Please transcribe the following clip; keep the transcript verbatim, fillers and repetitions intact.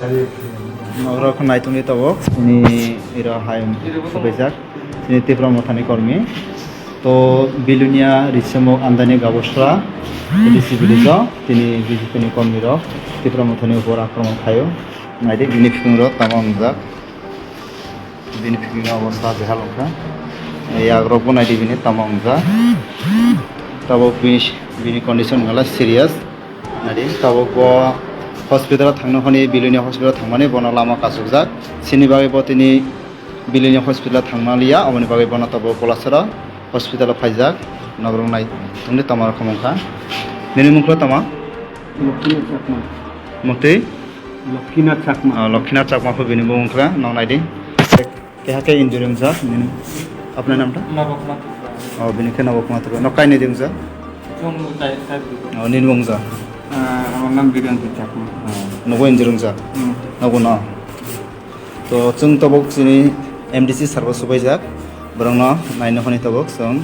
Norok naitungwi tabuk chini iro hai sobaijak chini Tipra Mothani kormi. To Bilonia Risemok Andani Gabosra A D C village o tini B J P ni kormi rok Tipra Mothani upor akromon khaio. Naidi bini phungrok tamo wngjak. Bini phungrok obo sa jehal wngkha. Yagrok bo naidi bini tamo wngjak. Tabuk bini, bini condition wngkha serious. Naidi tabuk bo hospital o thangna hwnwi Bilonia hospital o thangmani bono lama kasukjak. Chini bagwi bo tini Bilonia hospital o thangma liya, aboni bagwi bono tabuk Kolasora hospital o phaijak. Nokrok nai tongdi tamo rokom wngkha. Nini mungkha tamo? Lokkhinath Chakma. Mukti? Lokkhinath Chakma. Ah, Lokkhinath Chakma pho bini mung wngkha, nok naidi. Keha khe injury wngjak nini. Apna namta? Nabokma Tripura. Oh, bini khe Nabokma Tripura. Nok kainwi wngjak? Chwng tai, tai. Oh, nini wngjak? Ah, amar nam Biren Chakma. Oh, nogo injury wngjak? Hmm. Nogo no. To chwng tabuk chini M D C sir bo subaijak. Borokno naina hwnwi tabuk chwng